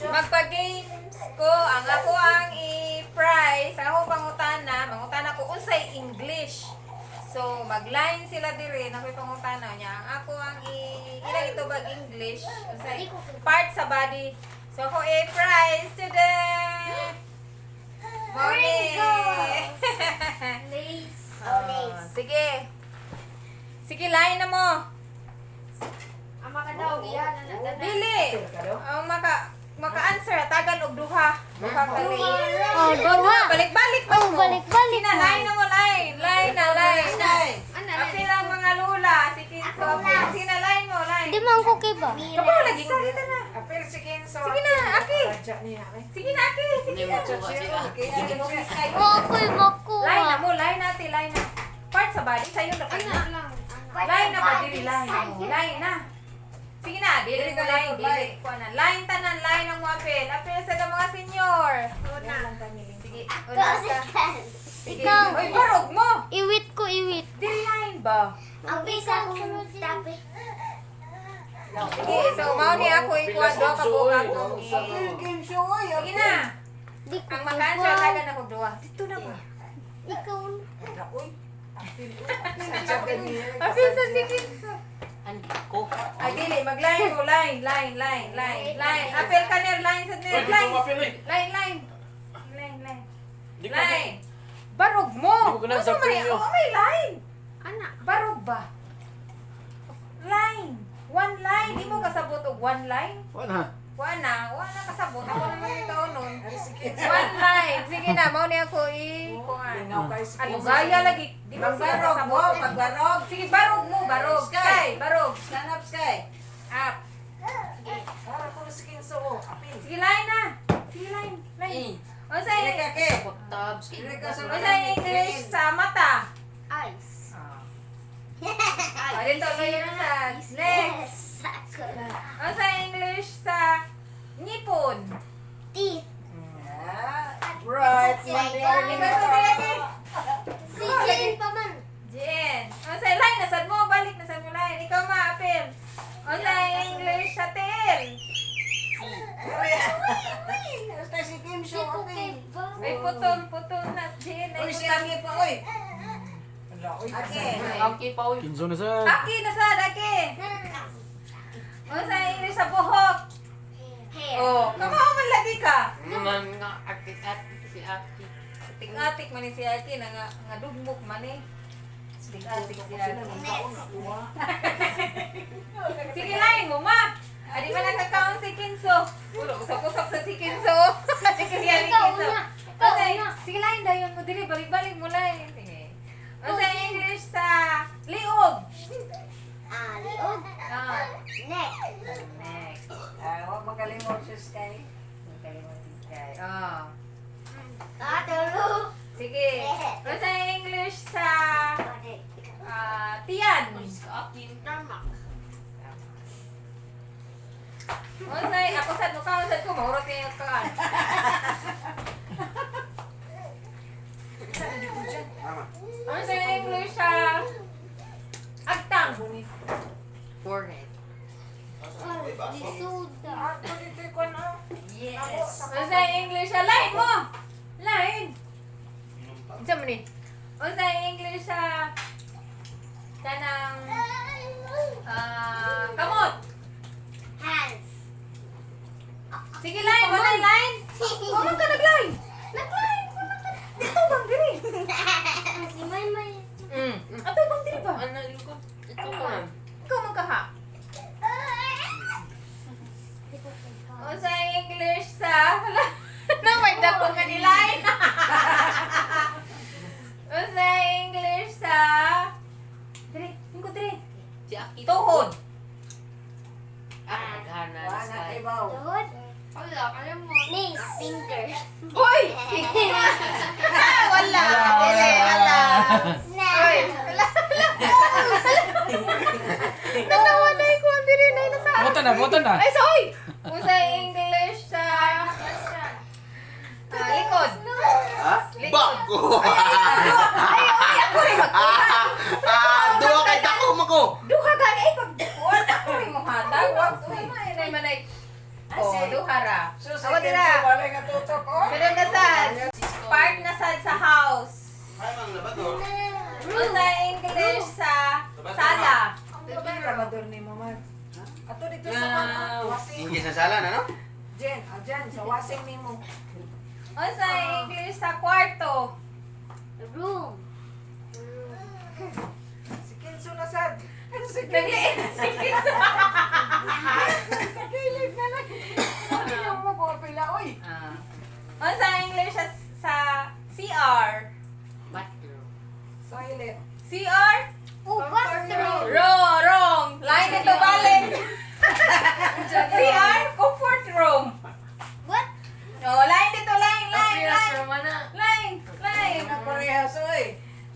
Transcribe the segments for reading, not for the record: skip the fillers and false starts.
Magpa-games ko, ang ako ang i-prize, ang ako pangutana, mangutana ko unsay English. So, mag-line sila dire na ako'y pangutana niya. Ang ako ang i ilang ito bag English, unsay part sa body. So, ako i-prize today. Morning. Lace. Oh, lace. Sige. Sige, line na mo. Ang makadaog, iyan. Ano, tanan. Dili. Ang maka-answer tagan og duha. Duha ka ni. Oh, duha. Balik-balik pa Oh, mo. balik-balik Sina, mo. line na mo, line. Line na, line. Ano, Apil ang mga lula. Si Kinso. Apil. Sina, line mo, line. Di man ko kiba. Kabaw lagi ka na. Apil si Kinso. Sige na, Aki. Sadya niya, eh. Sige na, Aki. Sige na. Oh, ako'y makuha. Line na mo, line na, ate, line na. Part sa body, sa'yo na kayo. Ano lang. Line na ba, dili, line na mo. Line na. Sige na, dili ko line, dili. Kuha na. Line tanan, line ang mo apil. Apil sa mga senior. Una. Sige, una ka. Sige. Ikaw. Oy, barog mo. Iwit ko, iwit. Dili line ba? Ang bisa kong tabi. Sige, so mao ni ako ikuha do ka buka ko. Game show ay. Sige na. Di ko Ang maka-answer kiba. tagan ako duha. Dito na ba? Ikaw. Uy. Apil. Sadya niya. Apil sa sige. Ko. Ay dili, mag-line ko, line, line, line, line, line. Apil ka ner, line sa ner, Uy, di ko line. mapil eh. Line, line. Line, line. Di ko Line. Barog mo. Di ko ganun sa Unsa man premyo. Oh, may line. Ana. Barog ba? Line. One line. Di mo kasabot og one line? Wala. Wala, wala kasabot. Ako naman ikaw nun. Si Kinso. One line. Sige na, mao ni ako i kuan. Lingaw kayo si Ano Kinso. gaya lagi? Di ba sila Magbarog mo, kasabot? magbarog. Sige, barog mo, barog. Sky. Sky, barog. Stand up, Sky. Up. Para ko si Kinso. Oh. Apil. Sige, line na. Sige, line. Line. Unsay Dili ka, Ke. Tabs. Dili ka sa unsay English sa mata? Eyes. Oh, dito layo na sa next. Unsay English sa ngipon? Teeth. Ah, Bright Monday. Ikaw to dili. Si Jane pa man. Jen. Unsay line na sad mo balik na sad mo line. Ikaw ma apil. Unsay English sa tiil? Basta si Kim Di Show. ko Apil. kiba. Ay putol putol na Jen. Ay Uy, si putol. Aki pa, uy. Aki. Aki pa uy. Kinso na sa. Aki na sad aki. Unsay English sa buhok? Hair. Oh, kamao man lagi ka. Man nga aki aki si aki. Ting-atik man ni si Aki na nga, nga dugmok man eh. Ting-atik si Aki. Sige, line mo, ma. Adi man nakakaon si Kinso. Puro usok-usok sa si Kinso. Adi ko siya ni Ikaw Kinso. una. Ikaw Okay, una. sige, line dayon mo diri balik-balik mo line. Sige. Unsa English sa liog? Ah, liog. Ah, Neck. next. Ah, huwag magalimot si Sky. Magkalimot si Sky. Ah. Ah, tulo. Sige. Unsa English sa tiyan? Aki. Stomach. Unsay ako sad mo kaon sad ko mahurot kayo kaan. Unsay English sa agtang? Forehead. Lisuda. Ako dito ko na. Yes. Unsay English sa line mo? Line. Unsa man ni? Unsay English sa kanang kamot? Hands. Sige line, wala line. Oh, man ka nagline. Nagline ko na. Dito bang diri? Si Maymay. Ato bang diri ba? Ano yun ko? Ito ko man. Ikaw man kaha. Unsay English sa na may dako ka ni line. Unsay English sa Diri, ingko diri. Si Aki. Tuhod. Ah, naghana Wala na na Sky. ibaw. Tuhod. Wala, alam mo. Knees. Finger. Uy! Wala. Wala. Wala. Uy, wala. Natawa na yung kuwan diri na nasa. Bota na, bota na. Ay, sorry. Unsay English sa likod. Ha? Likod. Bako! Ay, ay, ako rin magkuha. Ah, duha kay dako mo ko. Duha gani ay pag kuwan ako rin mo hatag. Uy, manay manay. Oh, duha. Ra. So, si Ako Kenzo, dira. walay nga tutok, oh. Sunod na sad. Part na sad sa house. Ay, mang labador. Unsa English sa sala? Labador ni mo, man. Ato dito sa mga wasing. English sa sala na, no? Jen, ah, Jen, sa wasing nimo. Unsa English sa kwarto? Room. Si Kenzo na sad. Si Kenzo. Nagliit si Kenzo. Sa gilid na lang. Sabi niya mo ko pila, oy. Ah, Unsa English sa CR? bathroom. Toilet. CR? Oh, bathroom. Wrong, wrong. Line ito balik. CR, comfort room. What? Oh, line dito, line, line, Parehas line. naman na. Line, line. Na parehas, oy.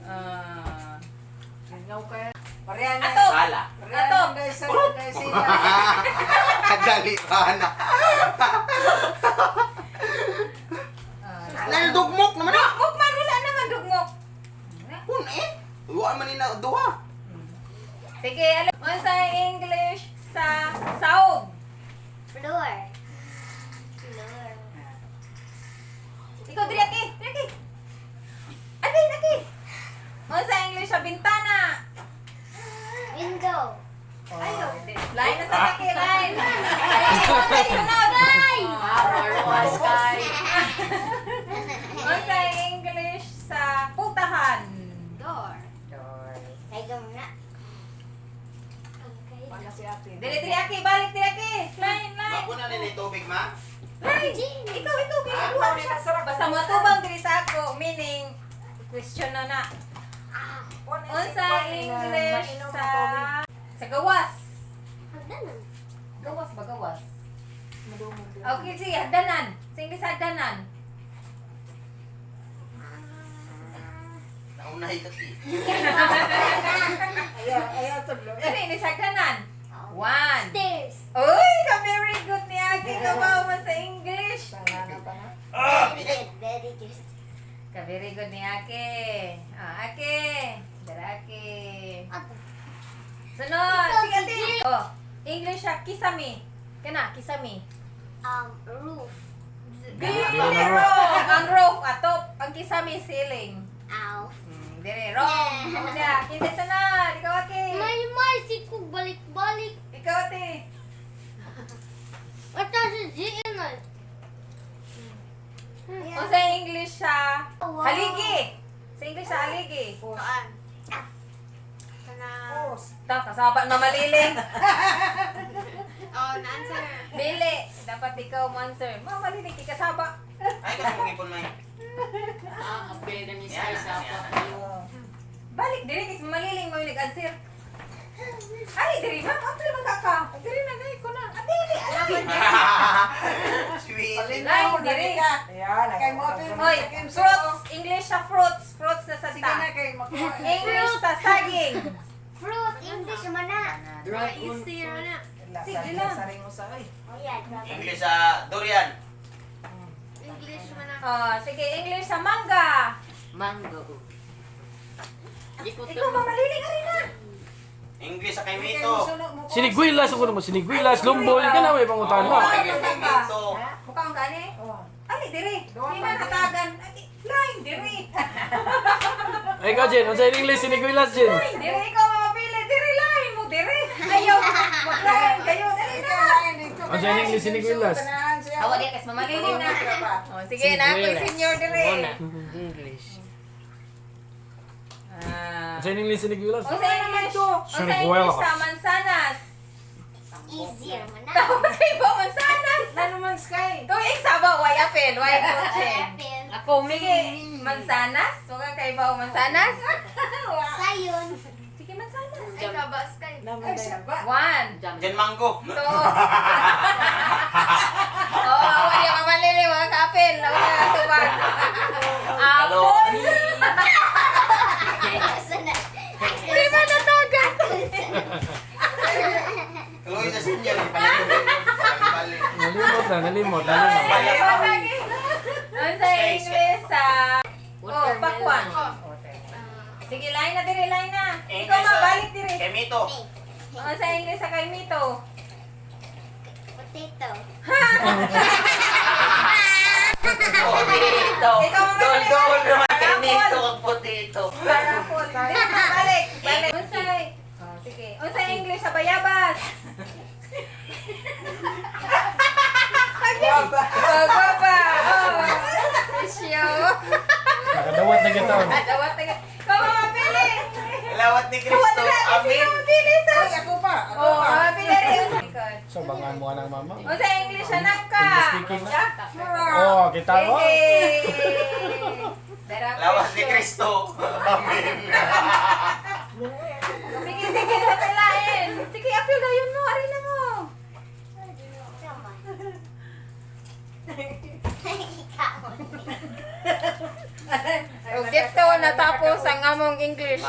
Ah. Lingaw kaya. Pareha na. Ato. Sala. Pareha Ato. na dahil sa dahil sila. Kadali pa na. Naldugmok naman na. Dugmok man, wala naman dugmok. Kun eh. Wa man ni na duha. Sige, alam. Unsa English sa saog? Floor. Floor. Ikaw, diri ate, diri ate. Ate, ate. Unsa English sa bintana? Window. Ayo. Line na sa laki, line. Ay, sunod. Ah, or sky. Unsa English sa putahan? Door. Door. Ayaw na. Wala si ate. Dili, diri ate, balik diri ate. Line, line. Mako na ni tubig ma. Line. Ikaw, ikaw, ikaw. Siya. Basta mo tubang diri sa ako, meaning question na na. Unsa English sa gawas? Hagdanan. Gawas ba gawas? Okay, sige, hagdanan. Sa English hagdanan. Naunay kasi. Ayaw, ayaw tudlo. Ano English hagdanan? One. Stairs. Uy, ka very good ni Aki. Kabaw man sa English. Tanga na pa na. Very good. Very good. Ka very good ni Aki. Ah, Aki. Dara Aki. Ato. Sunod. Ikaw, Sige, ate. sige. Oh, English siya kisame. Kana, kisame. Roof. Dili wrong. Ang roof atop, ang kisame ceiling. Ow. Dire wrong. Yeah. Kinsa sunod? Ikaw, Aki. May may sikog balik-balik. Ikaw, ate. At sa GN ay. Unsa English sa Wow. haligi? Sa English sa haligi. Saan? Sana. Post. Ta, kasaba na maliling. Oh, na-answer. Dili, dapat ikaw mo answer. Ma, maliling kay kasaba. Ay kasi mong ipon may. Ah, apel na ni Yan, Sky sa yan, ako. Balik diri kay maliling mo yung nag-answer. Ay, diri ma'am, apli man ka ka. Diri na diri ko na. Ate, dili, alam. Sweet. Line, diri. Ayan. Kay mo apil mo Oy, sa Kenzo. fruits, English sa fruits, fruits na sa Sige ta. na kay makuha. English sa saging. Fruit. English man na. Dragon. na. Sige lang. Saring mo sa ay. Oh, yeah. Dragon. English sa durian. English man na. Oh, sige, English sa mangga. Mango. Di ko Ikaw, ma, maliling ari na. English sa Kay kaymito. mo suno mo ko. Sinigwilas ako naman, sinigwilas, lumboy, ka na may pangutan Oh, na. English kaymito. Mukha ang gani. Oh. Ali, diri. Doon Di pa, man diri. hatagan. Ay, line, diri. Ay, ikaw, Jen, unsa in English, sinigwilas, Jen? Line, diri. Ikaw, mapili. Diri, line mo, diri. Ayaw. Line, kayo. Dali na. Ikaw lang dito. Ang sa English, sinigwilas. Tanahan siya. Awa di, kasi mamaliling na. Oh, sige na, ako yung senior diri. Muna. English. Ah. Unsa in English, sinigwilas? Unsa English? Unsa English sa mansanas? Easier man na. Tawag kay ba mansanas? Na naman Sky. Tuig saba way apel, way kotse. Apple. Ako, Sige, mansanas? Wala kay ba mansanas? Sayon. Sige, mansanas. Ay, kabas kayo. Ay, saba. One, Jen mango. two. Oh, awa di ka malili, wala ka apel, wala ka tubag. Hello. Apple. Sana. Di ba natagan? Tuloy sa senior. Palit. Palit. Nalimot na, nalimot, nalimot. Unsa English sa Oh, pakwan. Sige, line na diri, line na. Ikaw English sa mabalik diri. Kaymito. Unsa English sa kaymito? Potato. Potato. Ikaw ang Dol dol naman Parapol. nito ang potato. Parapol. Balik, balik. Unsay? Oh, sige. Unsay English sa bayabas? Guava. Oh, guava. Oh. Isyo. Nakadawat na kita. Dawat na. Ikaw ang mapili. Lawat ni Wala Kristo. na. Amen. Sino mapili sa? Ay, ako pa. Ako Oh, pa. mapili rin. So bangan mo ng mama. Unsay English sa nangka? English speaking na. Oh, kita mo. Yay! Dara Lawat ni Kristo. Amen. Sige, sige, sa pilain. Sige, apil dayon mo. Ari na mo. Ug dito natapos ang among English.